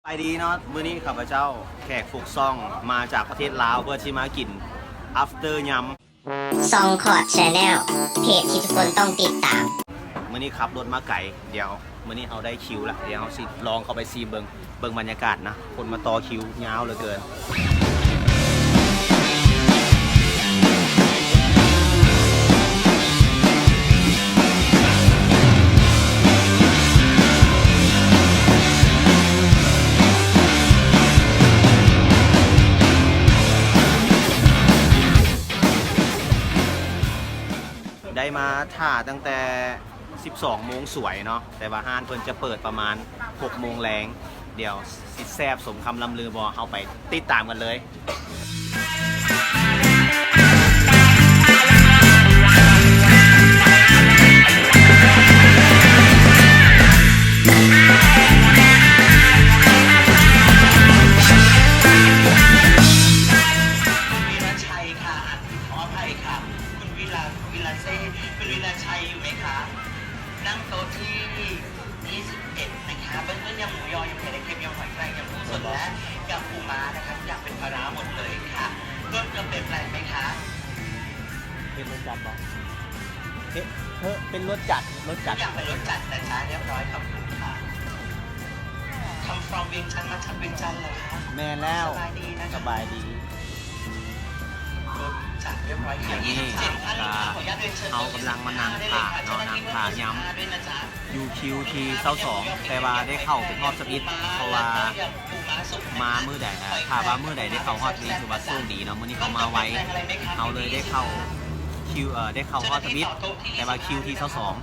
ສະບາຍດີເນາະ ມື້ນີ້ຂ້າພະເຈົ້າແຂກຟຸກຊ່ອງມາຈາກປະເທດລາວ ເພື່ອທີ່ມາກິນ after ຍຳ ຊ່ອງ Chord Channel ເພຈທີ່ທຸກຄົນຕ້ອງຕິດຕາມ. ມື້ນີ້ຂັບລົດມາໄກ ດຽວມື້ນີ້ເຮົາໄດ້ຄິວລະ ດຽວເຮົາຊິລອງເຂົ້າໄປຊີມເບິ່ງ ເບິ່ງບັນຍາກາດນະ ຄົນມາຕໍ່ຄິວຍາວເຫຼືອເກີນ. ໄດ້ມາຖ້າຕັ້ງແຕ່ສິບສອງໂມງສວຍເນາະ ແຕ່ວ່າຮ້ານເພິ່ນຈະເປີດປະມານຫົກໂມງແລງ. ດຽວຊິແຊບສົມຄຳລ່ຳລືບໍ່ ເຮົາໄປຕິດຕາມກັນເລີຍ. วิรชัยค่ะ อ่านผิดขออภัยค่ะ คุณวิลา วิลาเซ คุณวิลาชัยอยู่ไหมคะ นั่งโต๊ะที่ ยี่สิบเอ็ด นะคะ เบื้องต้นยำหมูยอ ยำไข่แดงเค็ม ยำหอยแครง ยำกุ้งสด และยำปูม้านะคะ ทุกอย่างเป็นปลาร้าหมดเลยค่ะ เพิ่มเติมเปลี่ยนแปลงไหมคะ ເຮັດລົດຈັດບໍ່? ເຮັດ ເຮັດເປັນລົດຈັດ ລົດຈັດ ທຸກอย่างเป็นรสจัดนะจ๊ะ เรียบร้อย ขอบคุณค่ะ Come from เวียงจันทน์ มาจากเวียงจันทน์เหรอคะ แม่นแล้ว สบายดีนะคะ สบายดี ດຽວນີ້ກະເຮົາກຳລັງມານັ່ງຖ້າເນາະ ນັ່ງຖ້າຍຳຢູ່ຄິວທີຊາວສອງ ແຕ່ວ່າໄດ້ເຂົ້າເປັນຮອບຊຳອິດ ເພາະວ່າມາມື້ໃດ ຖ້າວ່າມື້ໃດໄດ້ເຂົ້າຮອບນີ້ຖືວ່າໂຊກດີເນາະ. ມື້ນີ້ເຮົາມາໄວ ເຮົາເລີຍໄດ້ເຂົ້າຄິວ ເອີ ໄດ້ເຂົ້າຮອບຊຳອິດ ແຕ່ວ່າຄິວທີຊາວສອງ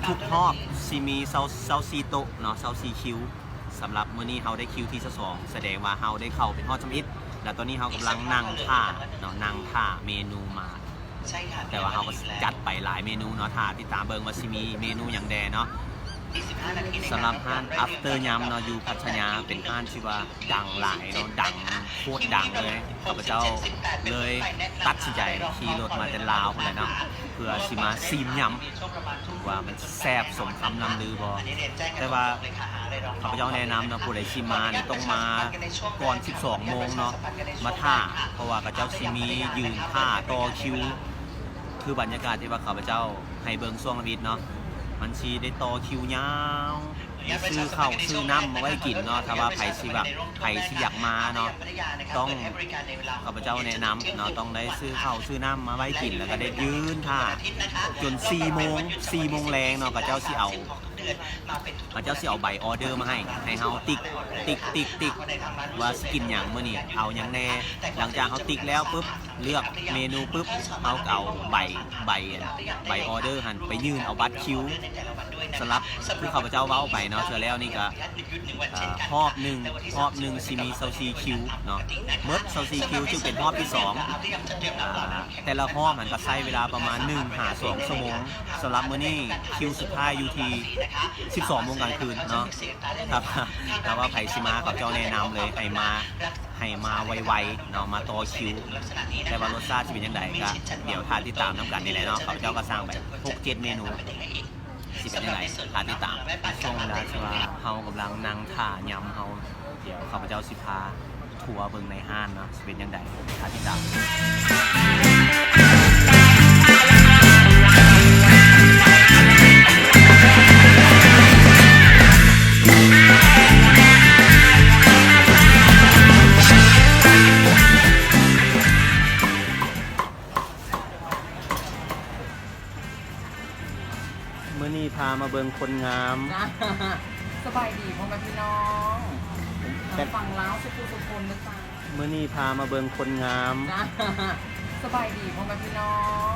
ທຸກຮອບຊິມີຊາວສີ່ໂຕະເນາະ ຊາວສີ່ຄິວ. ສຳລັບມື້ນີ້ເຮົາໄດ້ຄິວທີຊາວສອງ ສະແດງວ່າເຮົາໄດ້ເຂົ້າເປັນຮອບຊຳອິດ ແລ້ວຕອນນີ້ເຮົາກຳລັງນັ່ງຖ້າເນາະ ນັ່ງຖ້າເມນູມາ ແຕ່ວ່າເຮົາກໍຈັດໄປຫຼາຍເມນູເນາະ ຖ້າຕິດຕາມເບິ່ງວ່າຊິມີເມນູຫຍັງແດ່ເນາະ. ສຳລັບຮ້ານ After ຍຳເນາະ ຢູ່ພັດທະຍາ ເປັນຮ້ານທີ່ວ່າດັງຫຼາຍເນາະ ດັງ ໂຄດດັງເລີຍ. ຂ້າພະເຈົ້າເລີຍຕັດສິນໃຈຂີ່ລົດມາແຕ່ລາວພຸ້ນແຫຼະເນາະ ເພື່ອຊິມາຊີມຍຳ ວ່າມັນແຊບສົມຄຳລ່ຳລືບໍ່. ແຕ່ວ່າຂ້າພະເຈົ້າແນະນຳເນາະ ຜູ້ໃດຊິມານີ້ຕ້ອງມາກ່ອນສິບສອງໂມງເນາະ ມາຖ້າ ເພາະວ່າເຂົາເຈົ້າຊິມີຢືນຖ້າຕໍ່ຄິວ. ຄືບັນຍາກາດທີ່ວ່າຂ້າພະເຈົ້າໃຫ້ເບິ່ງຊ່ວງທຳອິດເນາະ ມັນຊິໄດ້ຕໍ່ຄິວຍາວ ມີຊື້ເຂົ້າຊື້ນ້ຳມາໄວ້ກິນເນາະ. ຖ້າວ່າໃຜຊິແບບ ໃຜຊິຢາກມາເນາະ ຕ້ອງ ຂ້າພະເຈົ້າແນະນຳເນາະ ຕ້ອງໄດ້ຊື້ເຂົ້າຊື້ນ້ຳມາໄວ້ກິນ ແລ້ວກໍໄດ້ຢືນຖ້າຈົນສີ່ໂມງ ສີ່ໂມງແລງເນາະ ເຂົາເຈົ້າຊິເອົາ ເຂົາເຈົ້າຊິເອົາໃບອໍເດີມາໃຫ້ ໃຫ້ເຮົາຕິກ ຕິກ ຕິກ ຕິກ ວ່າຊິກິນຫຍັງມື້ນີ້ ເອົາຫຍັງແດ່. ຫຼັງຈາກເຮົາຕິກແລ້ວປຶບ ເລືອກເມນູປຶບ ເຮົາກໍເອົາໃບ ໃບ ໃບອໍເດີຫັ້ນໄປຍື່ນເອົາບັດຄິວ. ສຳລັບຄືຂ້າພະເຈົ້າເວົ້າໄປເນາະ ເທື່ອແລ້ວນີ້ກໍ ເອີ ຮອບໜຶ່ງ ຮອບໜຶ່ງຊິມີຊາວສີ່ຄິວເນາະ ໝົດຊາວສີ່ຄິວຈຶ່ງເປັນຮອບທີສອງ. ອາ ແຕ່ລະຮອບຫັ້ນກໍໃຊ້ເວລາປະມານໜຶ່ງຫາສອງຊົ່ວໂມງ. ສຳລັບມື້ນີ້ຄິວສຸດທ້າຍຢູ່ທີ່ສິບສອງໂມງກາງຄືນເນາະ. ຖ້າ ຖ້າວ່າໃຜຊິມາ ເຂົາເຈົ້າແນະນຳເລີຍໃຫ້ມາ ໃຫ້ມາໄວໆເນາະ ມາຕໍ່ຄິວ. ແຕ່ວ່າລົດຊາດຊິເປັນຈັ່ງໃດ ກໍດຽວຖ້າຕິດຕາມນຳກັນນີ້ແຫຼະເນາະ. ເຂົາເຈົ້າກໍສັ່ງໄປຫົກເຈັດເມນູ ຊິເປັນຈັ່ງໃດ ຖ້າຕິດຕາມ. ໃນຊ່ວງເວລາທີ່ວ່າເຮົາກຳລັງນັ່ງຖ້າຍຳເຮົາ ດຽວຂ້າພະເຈົ້າຊິພາທົວເບິ່ງໃນຮ້ານເນາະ ຊິເປັນຈັ່ງໃດ ຖ້າຕິດຕາມ. ມື້ນີ້ພາມາເບິ່ງຄົນງາມ. ຈ້າ ສະບາຍດີພໍ່ແມ່ພີ່ນ້ອງ ແຕ່ ທາງຝັ່ງລາວສຸຂູສຸຄົນເດີຈ້າ. ມື້ນີ້ພາມາເບິ່ງຄົນງາມ. ຈ້າ ສະບາຍດີພໍ່ແມ່ພີ່ນ້ອງ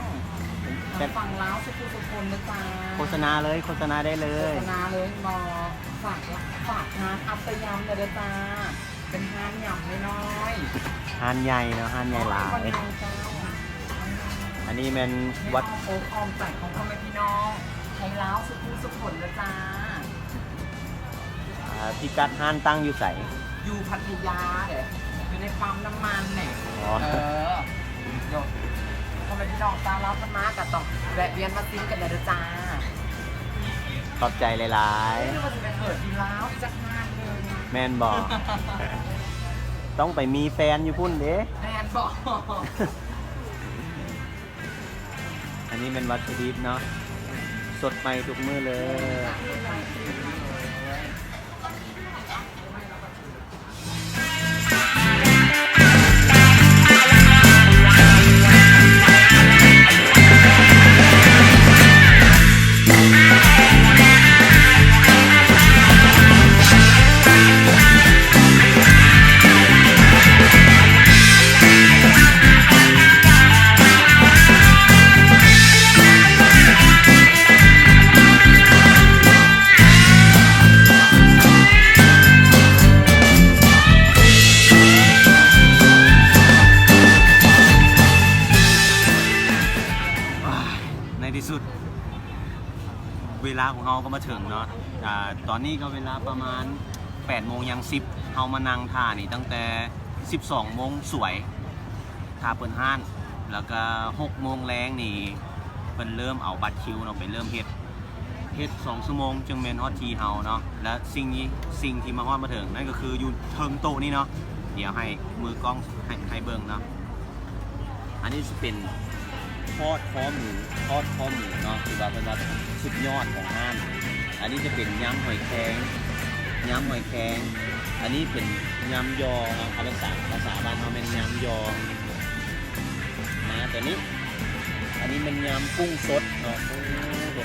ແຕ່ ທາງຝັ່ງລາວສຸຂູສຸຄົນເດີຈ້າ. ໂຄສະນາເລີຍ ໂຄສະນາໄດ້ເລີຍ ໂຄສະນາເລີຍບໍ? ຝາກ ຝາກຮ້ານອັບເຕີຍຳແດ່ເດີຈ້າ. ເປັນຮ້ານຍຳນ້ອຍໆ ຮ້ານໃຫຍ່ເນາະ ຮ້ານໃຫຍ່ຫຼາຍ. ອັນນີ້ແມ່ນວັດ ໃນອ້ອມອົກອ້ອມໃຈຂອງພໍ່ແມ່ພີ່ນ້ອງໄທລາວສຸຂູສຸຂົນເດີຈ້າ. ອາ ພິກັດຮ້ານຕັ້ງຢູ່ໃສ? ຢູ່ພັດທະຍາເດ້ ຢູ່ໃນປ້ຳນ້ຳມັນນີ້. ອໍ ເອີ ໂດຍ ພໍ່ແມ່ພີ່ນ້ອງຊາວລາວເພິ່ນມາກໍຕ້ອງແວະວຽນມາຊີມກັນແດ່ເດີຈ້າ. ຂອບໃຈຫຼາຍໆ. ຫຼືວ່າຊິໄປເປີດຢູ່ລາວອີກຈັກຮ້ານໜຶ່ງ. ແມ່ນບໍ່? ຕ້ອງໄປມີແຟນຢູ່ພຸ້ນເດ້. ແມ່ນບໍ່? ອັນນີ້ແມ່ນວັດຖຸດິບເນາະ ສົດໃໝ່ທຸກມື້ເລີຍ. ໃນທີ່ສຸດ ເວລາຂອງເຮົາກໍມາເຖິງເນາະ. ອາ ຕອນນີ້ກໍເວລາປະມານແປດໂມງຢ່າງສິບ ເຮົາມານັ່ງຖ້ານີ້ຕັ້ງແຕ່ສິບສອງໂມງສວຍ ຖ້າເປີດຮ້ານ ແລ້ວກໍຫົກໂມງແລງນີ້ ເພິ່ນເລີ່ມເອົາບັດຄິວເນາະ ໄປເລີ່ມເຮັດ ເຮັດສອງຊົ່ວໂມງຈຶ່ງແມ່ນຮອດທີ່ເຮົາເນາະ. ແລະ ສິ່ງນີ້ ສິ່ງທີ່ມາຮອດມາເຖິງນັ້ນກໍຄືຢູ່ເທິງໂຕະນີ້ເນາະ ດຽວໃຫ້ມືກ້ອງໃຫ້ ໃຫ້ເບິ່ງເນາະ. ອັນນີ້ຊິເປັນທອດຄໍໝູ ທອດຄໍໝູເນາະ ຖືວ່າເພິ່ນວ່າສຸດຍອດຂອງຮ້ານ. ອັນນີ້ຈະເປັນຍຳຫອຍແຄງ ຍຳຫອຍແຄງ. ອັນນີ້ເປັນຍຳຍໍເນາະ ເອົາພາສາ ພາສາບ້ານເຮົາແມ່ນຍຳຍໍ. ມາຕົວນີ້ ອັນນີ້ແມ່ນຍຳກຸ້ງສົດເນາະ. ໂອ້ໂຫ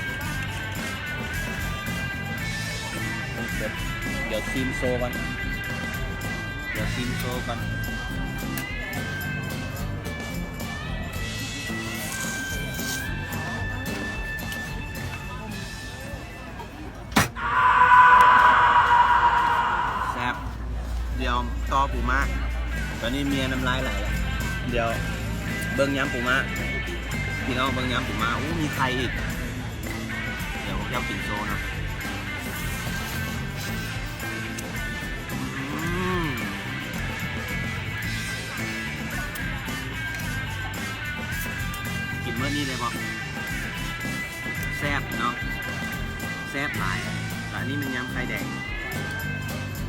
ກຸ້ງສົດ ດຽວຊີມໂຊກ່ອນ ດຽວຊີມໂຊກ່ອນ. ແຊບ. ດຽວຕໍ່ປູມ້າ. ຕອນນີ້ເມຍນ້ຳລາຍໄຫຼແລ້ວ. ດຽວເບິ່ງຍຳປູມ້າ ພີ່ນ້ອງ ເບິ່ງຍຳປູມ້າ. ໂອ້ ມີໄຂ່ອີກ. ດຽວພວກເຈົ້າກິນໂຊເນາະ. ອືມ ກິນມື້ນີ້ໄດ້ບໍ່? ແຊບເນາະ ແຊບຫຼາຍ. ແລ້ວອັນນີ້ແມ່ນຍຳໄຂ່ແດງ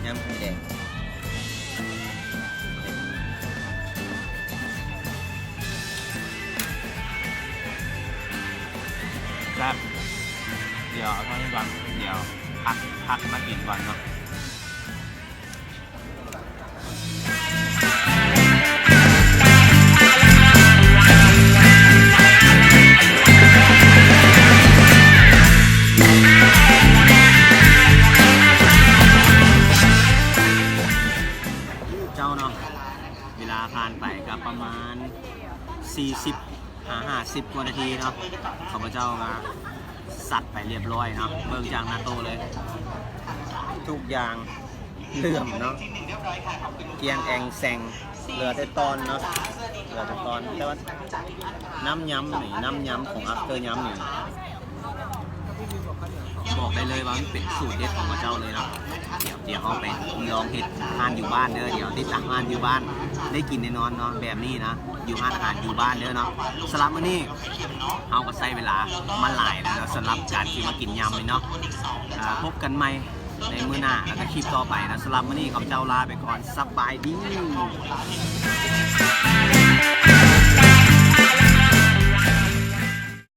ຍຳໄຂ່ແດງ ແຊບ. ດຽວເອົາເທົ່ານີ້ກ່ອນ ດຽວພັກ ພັກມາກິນກ່ອນເນາະ. ເຈົ້າເນາະ ເວລາຜ່ານໄປກໍປະມານສີ່ສິບ ຫາຫ້າສິບກວ່ານາທີເນາະ ຂ້າພະເຈົ້າກໍສັດໄປລຽບລ້ອຍເນາະ. ເບິ່ງຈາກໜ້າໂຕະເລີຍ ທຸກຢ່າງເຫຼື້ອມເນາະ ກ້ຽງແອງແຊງ ເຫຼືອແຕ່ຕອນເນາະ ເຫຼືອແຕ່ຕອນ. ແຕ່ວ່ານ້ຳຍຳນີ້ ນ້ຳຍຳຂອງອັບເຕີຍຳນີ້ ບອກໄດ້ເລີຍວ່າມັນເປັນສູດເດັດຂອງເຂົາເຈົ້າເລີຍເນາະ. ດຽວ ດຽວເຮົາໄປລອງເຮັດຮ້ານຢູ່ບ້ານເດີ ດຽວຕິດຕາມຮ້ານຢູ່ບ້ານ ໄດ້ກິນແນ່ນອນເນາະ ແບບນີ້ນະ ຢູ່ຮ້ານອາຫານຢູ່ບ້ານເດີເນາະ. ສຳລັບມື້ນີ້ເຮົາກໍໃຊ້ເວລາມາຫຼາຍແລ້ວເນາະ ສຳລັບການທີ່ມາກິນຍຳນີ້ເນາະ. ອ່າ ພົບກັນໃໝ່ໃນມື້ໜ້າ ແລ້ວກໍຄລິບຕໍ່ໄປເນາະ. ສຳລັບມື້ນີ້ຂ້າພະເຈົ້າລາໄປກ່ອນ ສະບາຍດີ.